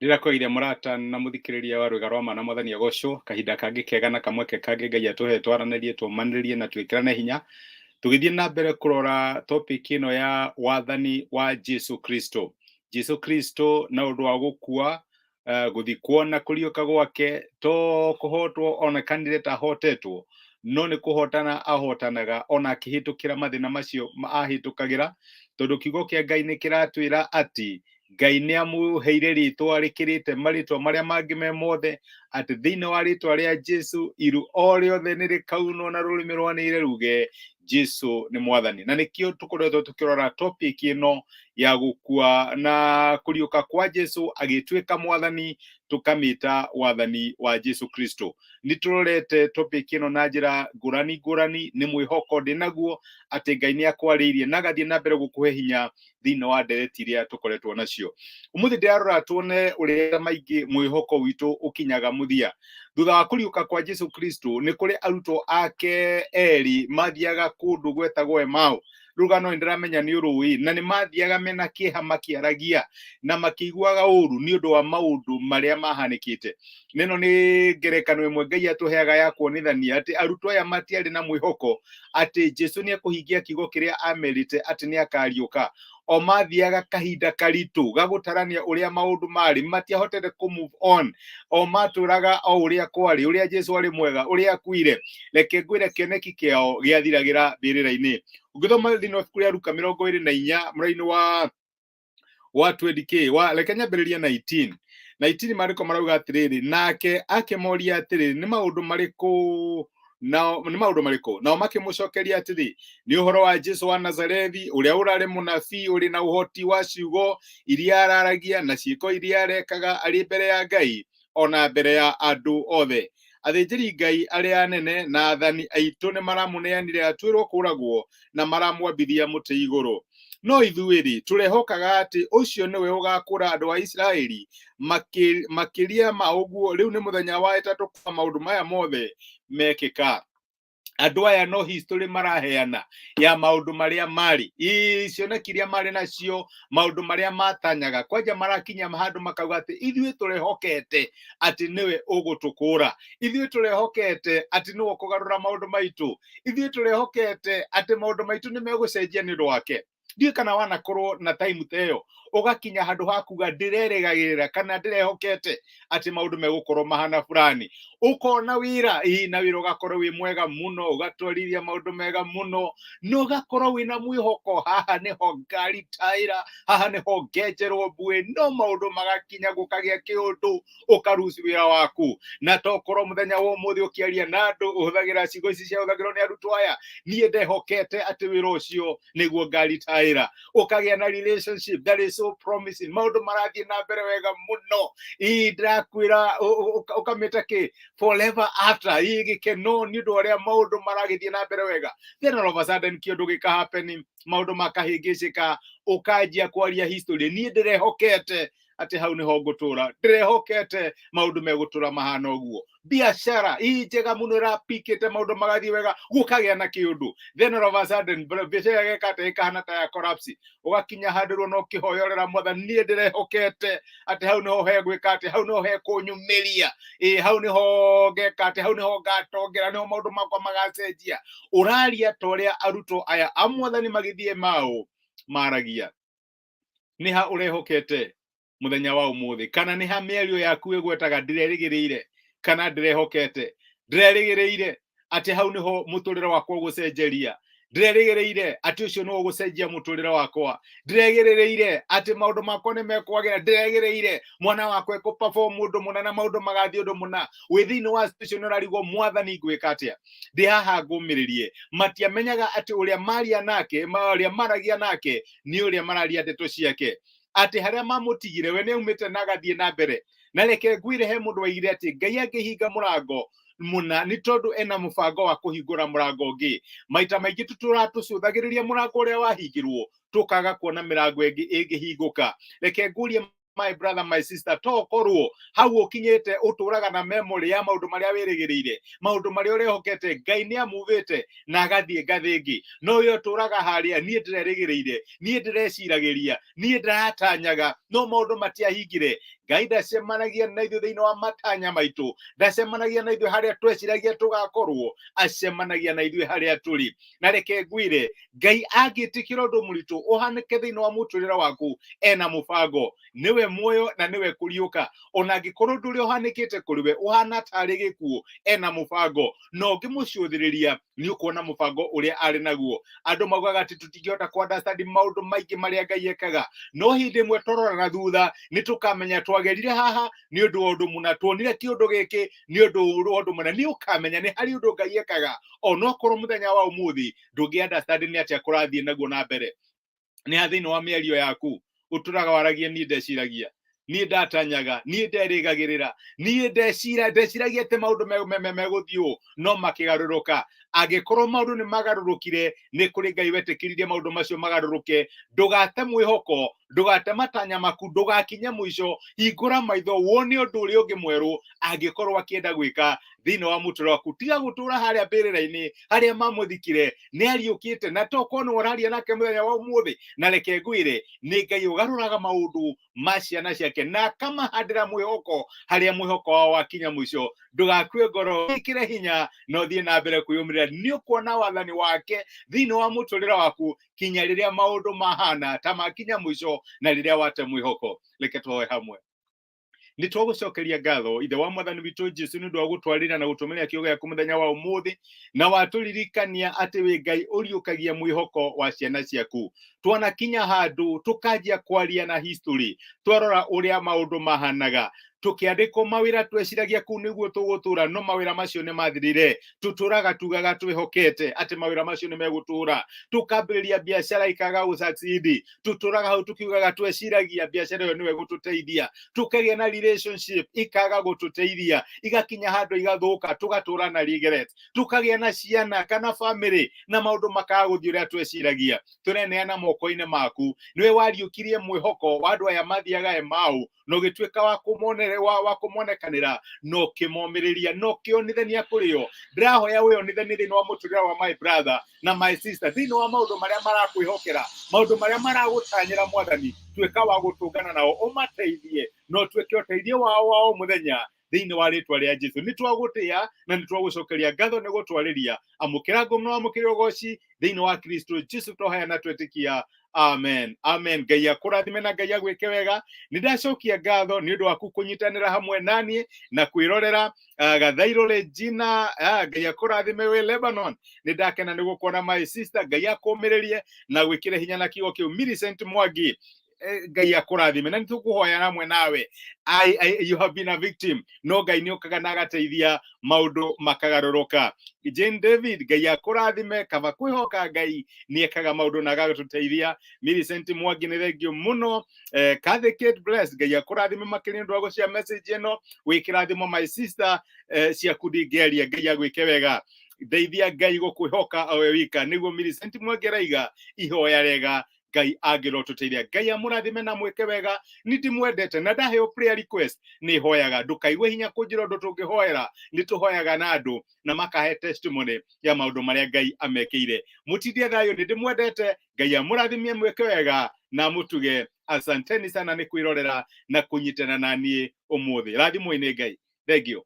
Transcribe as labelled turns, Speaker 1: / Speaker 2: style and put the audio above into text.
Speaker 1: Ndĩrakwĩire mũrata na mũthikĩrĩria wa rwĩga rwa ma na mwathani agocwo kahinda kangĩ kega na kamweke kangĩ Ngai atũhe twaranĩrie tũmanĩrĩrie na twĩkĩrane hinya tũgĩthiĩ na mbere kũrora topic ĩno ya wathani wa Jesu Kristo. Jesu Kristo na ũndũ wa gũkua gũthikwo na kũriũka gwake to kũhotwo onekanire ta ahotetwo no nĩ kũhotana ahotanaga ona akĩhĩtũkĩra mathĩna macio ahĩtũkagĩra tondũ kiugo kĩa Ngai nĩ kĩratwĩra atĩ Ngai nĩ amũheire rĩtwa rĩkĩrĩte marĩtwa marĩa mangĩ me mothe, atĩ thĩinĩ wa rĩtwa rĩa Jesu iru o rĩothe nĩ rĩkaunwo na rũrĩmĩ rwanĩrĩre ruge Jesu nĩ mwathani. Na nĩkĩo tũkoretwo tũkĩrora topic ĩno ya gũkua na kũriũka kwa Jesu agĩtuĩka mwathani, tũkamĩta wathani wa Jesu Kristo. Nĩ tũrorete topic ĩno na njĩra ngũrani ngũrani, nĩ mwĩhoko ndĩ naguo atĩ Ngai nĩ akwarĩirie na agathiĩ na mbere gũkũhe hinya thĩinĩ wa ndereti iria tũkoretwo nacio. Ũmũthĩ ndĩrarora tuone ũrĩa maingĩ mwĩhoko witũ ũkinyaga mũthia. Thutha wa kũriũka kwa Jesu Kristo nĩ kũrĩ arutwo ake erĩ mathiaga kũndũ gwetagwo Emau. Rũgano nĩ ndĩramenya nĩ ũrũĩ, na nĩ mathiaga mena kĩeha makĩaragia na makĩiguaga ũru nĩ ũndũ wa maũndũ marĩa mahanĩkĩte. Nĩno nĩ ngerekano ĩmwe Ngai atũheaga ya kuonithania atĩ arutwo aya matiarĩ na mwĩhoko atĩ Jesu nĩ ekũhingia kiugo kĩrĩa amerite atĩ nĩ akariũka. O mathiaga kahinda karitũ ga gũtarania ũrĩa maũndũ marĩ, matiahotete kũ move on. O matũraga o ũrĩa kwarĩ, ũrĩa Jesu arĩ mwega, ũrĩa akuire. Reke ngwĩre kĩoneki kĩao gĩathiragĩra mbĩrĩra-inĩ. Ũngĩthoma thĩinĩ wa ibuku rĩa Luka 24 mũraini wa 20k wa reke nyambĩrĩrie 19 19 maandĩko marauga atĩrĩrĩ, nake akĩmoria atĩrĩrĩ, nĩ maũndũ marĩkũ nao nĩ maũndũ marĩkũ? Nao makĩmũcokeria atĩrĩ, nĩ ũhoro wa Jesu wa Nazarethi, ũrĩa ũrarĩ mũnabii ũrĩ na ũhoti wa ciugo iria araragia na ciĩko iria arekaga arĩ mbere ya Ngai o na mbere ya andũ othe. Athĩnjĩri Ngai arĩa anene na athani aitũ nĩ maramũneanire atuĩrwo kũũragwo na maramwambithia mũtĩ igũrũ. No ithuĩ-rĩ, tũrehokaga atĩ ũcio nĩwe ũgaakũũra andũ a Isiraeli. Makĩria ma ũguo, rĩu nĩ mũthenya wa ĩtatũ kuma maũndũ maya mothe mekĩka. Andũ aya no history maraheana ya maũndũ marĩa marĩ, cioneki iria marĩ nacio, maũndũ marĩa matanyaga. Kwanja marakinya handũ makauga atĩ ithuĩ tũrehokete atĩ nĩwe ũgũtũkũra, ithuĩ tũrehokete atĩ nĩwe ũkũgarũra maũndũ maitũ, ithuĩ tũrehokete atĩ maũndũ maitũ nĩ megũcenjia nĩ ũndũ wake. Ndiũĩ kana wanakorwo na time ta ĩyo ũgakinya handũ ha kuga ndĩrerĩgagĩrĩra kana ndĩrehokete atĩ maũndũ megũkorwo mahana fulani. Ũkona wĩra, ĩ na wĩra ũgakorwo wĩ mwega mũno, ũgatwarithia maũndũ mega mũno, na ũgakorwo wĩna mwĩhoko, haha nĩho ngaritayĩra, haha nĩho ngenjerwo mbuĩ, no maũndũ magakinya gũkagĩa kĩũndũ ũkaruci wĩra waku. Na tokorwo mũthenya wa ũmũthĩ ũkĩaria na andũ ũhũthagĩra ciugo ici ciahũthagĩrwo nĩ arutwo aya, niĩ ndehokete atĩ wĩra ũcio nĩguo ngaritayĩra. Ũkagĩa na relationship that is so promising, maũndũ marathiĩ na mbere wega mũno, ii ndĩrakwĩra ũkamĩta kĩ forever after, ii gĩkeno nĩ ũndũ wa ũrĩa maũndũ maragĩthiĩ na mbere wega. Then all of a sudden kĩũndũ gĩka happen, maũndũ makahĩngĩcĩka, ũkanjia kwaria history, niĩ ndĩrehokete atĩ hau nĩho ngũtũra, ndĩrehokete maũndũ megũtũra mahana ũguo. Biacara ii njega mũno ĩrapikĩte, maũndũ magathiĩ wega, gũkagĩa na kĩũndũ, then all of a sudden biacara ĩgeka atĩ ĩkahana ta ya collapse. Ũgakinya handũ rĩu no ũkĩhoyorera mwathani, niĩ ndĩrehokete atĩ hau nĩho hegwĩka atĩ hau nĩho hekũnyumĩria, ĩ hau nĩho ngeka atĩ hau nĩho ngatongera, nĩho maũndũ makwa magacenjia. Ũraria ta ũrĩa arutwo aya a mwathani magĩthiĩ mao maragia. Nĩ ha ũrehokete mũthenya wa ũmũthĩ? Kana nĩ ha mĩario yaku ĩgwetaga ndĩrerĩgĩrĩire kana ndĩrehokete? Ndĩrerĩgĩrĩire atĩ hau nĩho mũtũrĩre wakwa ũgũcenjeria, ndĩrerĩgĩrĩire atĩ ũcio nĩwe ũgũcenjia mũtũrĩre wakwa, ndĩrerĩgĩrĩire atĩ maũndũ makwa nĩ mekwagĩra, ndĩrerĩgĩrĩire mwana wakwa ekũ perform ũndũ mũna na maũndũ magathiĩ ũndũ mũna. Wĩ thĩinĩ wa situation ũrarigwo, mwathani ngwĩka atĩa? Ndĩ haha ngũmĩrĩrie. Matiamenyaga atĩ ũrĩa maria nake, ũrĩa maragia nake nĩ ũrĩa mararia ndeto ciake, atĩ harĩa mamũtigire we nĩ aumĩte na agathiĩ na mbere. Na reke ngwĩre, he mũndũ waigire atĩ Ngai angĩhinga mũrango mũna nĩ tondũ ena mũbango wa kũhingũra mũrango ũngĩ. Maita maingĩ tũtũraga tũcũthagĩrĩria mũrango ũrĩa wahingirwo, tũkaga kuona mĩrango ĩngĩ ĩngĩhingũka. Reke ngũrie, my brother, my sister, to korwo hau ũkinyĩte ũtũraga na memory ya maũndũ marĩa wĩrĩgĩrĩire, maũndũ marĩa ũrehokete, Ngai nĩ amuvĩte na agathiĩ ngathĩ ĩngĩ, no we ũtũraga harĩa niĩ ndĩrerĩgĩrĩire, niĩ ndĩreciragĩria, niĩ ndĩratanyaga, no maũndũ matiahingire. Ngai ndacemanagia na ithuĩ thĩinĩ wa matanya maitũ, ndacemanagia na ithuĩ harĩa tweciragia tũgakorwo, acemanagia na ithuĩ harĩa tũrĩ. Na reke ngwĩre, Ngai angĩtĩkĩra ũndũ mũritũ ũhanĩke thĩinĩ wa mũtũrĩre waku, ena mũbango. Nĩwe muoyo na nĩwe kũriũka. Ona angĩkorwo ũndũ ũrĩa ũhanĩkĩte kũrĩ we ũhana tarĩ gĩkuũ, ena mũbango. Na ũngĩmũcũthĩrĩria nĩ ũkuona mũbango ũrĩa arĩ naguo. Andũ maugaga atĩ tũtingĩhota kũ understand maũndũ maingĩ marĩa Ngai ekaga, no hĩndĩ ĩmwe twarora na thutha nĩ tũkamenya twagerire haha nĩ ũndũ wa ũndũ mũna, tuonire kĩũndũ gĩkĩ nĩ ũndũ wa ũndũ mũna. Nĩ ũkamenya nĩ harĩ ũndũ Ngai ekaga, onokorwo mũthenya wa ũmũthĩ ndũngĩ understand nĩ atĩa kũrathiĩ naguo na mbere. Nĩ ha thĩinĩ wa mĩario yaku ũtũraga waragia niĩ ndeciragia, niĩ ndatanyaga, niĩ nderĩgagĩrĩra, niĩ ndeciragia atĩ maũndũ megũthiĩ ũũ, no makĩgarũrũka. Angĩkorwo maũndũ nĩ magarũrũkire, nĩ kũrĩ Ngai wetĩkĩririe maũndũ macio magarũrũke. Ndũgate mwĩhoko, ndũgate matanya maku, ndũgakinye mũico. Hingũra maitho wone ũndũ ũrĩa ũngĩ mwerũ angĩkorwo akĩenda gwĩka thĩinĩ wa mũtũrĩre waku. Tiga gũtũra harĩa mbĩrĩra-inĩ harĩa mamũthikire, nĩ ariũkĩte, na tokorwo nĩ ũraria nake mũthenya wa ũmũthĩ. Na reke ngwĩre, nĩ Ngai ũgarũraga maũndũ ma ciana ciake na akamahandĩra mwĩhoko harĩa mwĩhoko wao wakinya mũico. Ndũgakue ngoro, wĩkĩre hinya na ũthiĩ na mbere kwĩyũmĩrĩra. Nĩ ũkuona wathani wake thĩinĩ wa mũtũrĩre waku kinya rĩrĩa maũndũ mahana ta makinya mũico na rĩrĩa wate mwĩhoko. Reke tũhoe hamwe. Nĩ twagũcokeria ngatho, Ithe wa Mwathani witũ Jesu, nĩ ũndũ wa gũtwarĩra na gũtũmĩra kiugo gĩaku mũthenya wa ũmũthĩ, na watũririkania atĩ wĩ Ngai ũriũkagia mwĩhoko wa ciana ciaku. Twanakinya handũ tũkanjia kwaria na history, twarora ũrĩa maũndũ mahanaga, tũkĩandĩkwo mawĩra tweciragia kũu nĩguo tũgũtũra, no mawĩra macio nĩ mathirire. Tũtũraga tugaga twĩhokete atĩ mawĩra macio nĩ megũtũra. Tũkambĩrĩria biacara ikaga gũsucceed, tũtũraga hau tukiugaga tweciragia biacara ĩyo nĩwe gũtũteithia. Tũkagĩa na relationship ikaga gũtũteithia, igakinya handũ igathũka, tũgatũra na regret. Tũkagĩa na ciana kana family na maũndũ makaga gũthiĩ ũrĩa tweciragia. Tũreneana moko-inĩ maku. Nĩwe wariũkirie mwĩhoko wa andũ aya mathiaga Emau, na ũgĩtuĩka wa kũmonere, wa kũmonekanĩra, na ũkĩmomĩrĩria, na ũkĩonithania kũrĩ o. Ndĩrahoya wĩonithanie thĩinĩ wa mũtũrĩre wa my brother na my sister, thĩinĩ wa maũndũ marĩa marakwĩhokera, maũndũ marĩa maragũtanyĩra. Mwathani, tuĩka wa gũtũngana nao, ũmateithie na ũtuĩke ũteithio wao wa o mũthenya thĩinĩ wa rĩtwa rĩa Jesu. Nĩ twagũtĩa na nĩ twagũcokeria ngatho nĩ gũtwarĩria. Amũkĩra ngũm na wamũkĩre ũgoci thĩinĩ wa Kristo Jesu twahoya na twetĩkia. Amen, amen. Ngai akũrathime na Ngai agwĩke wega. Nĩ ndacokia ngatho nĩ ũndũ waku kũnyitanĩra hamwe naniĩ na kwĩrorera Gathairũ Regina. Ngai akũrathime wĩ Lebanon. Nĩ ndakena nĩ gũkuona, my sister. Ngai akũmĩrĩrie na gwĩkĩre hinya na kiugo kĩu. Millicent Mwangi, Ngai akũrathime na nĩtũkũhoya hamwe nawe. You have been a victim, no Ngai nĩ okaga na agateithia maũndũ makagarũrũka. Jane David, Ngai akũrathime. Kaba kwĩhoka Ngai nĩ ekaga maũndũ na agatũteithia. Millicent Mwangi, nĩ thengio mũno. Kathy Kate Bless, Ngai akũrathime makĩria nĩ ũndũ wa gũcia message ĩno. Wĩkĩrathimo, my sister. Ciaku ndingĩaria. Ngai agwĩke wega. Ndeithia Ngai gũkwĩhoka o we wika, nĩguo Millicent Mwangi araiga. Ihoya rĩega, Ngai angĩrotũteithia. Ngai amũrathime na mwĩke wega. Nĩ ndĩmwendete na ndaheo prayer request nĩ hoyaga. Ndũkaigue hinya kũnjĩra ũndũ tũngĩhoera. Nĩ tũhoyaga na andũ na makahe testimony ya maũndũ marĩa Ngai amekĩire. Mũtindie thayũ, nĩ ndĩmwendete. Ngai amũrathimie, mwĩke wega na mũtuge. Asanteni sana nĩ kwĩrorera na kũnyitana na niĩ ũmũthĩ. Rathimwo-inĩ Ngai. Thank you.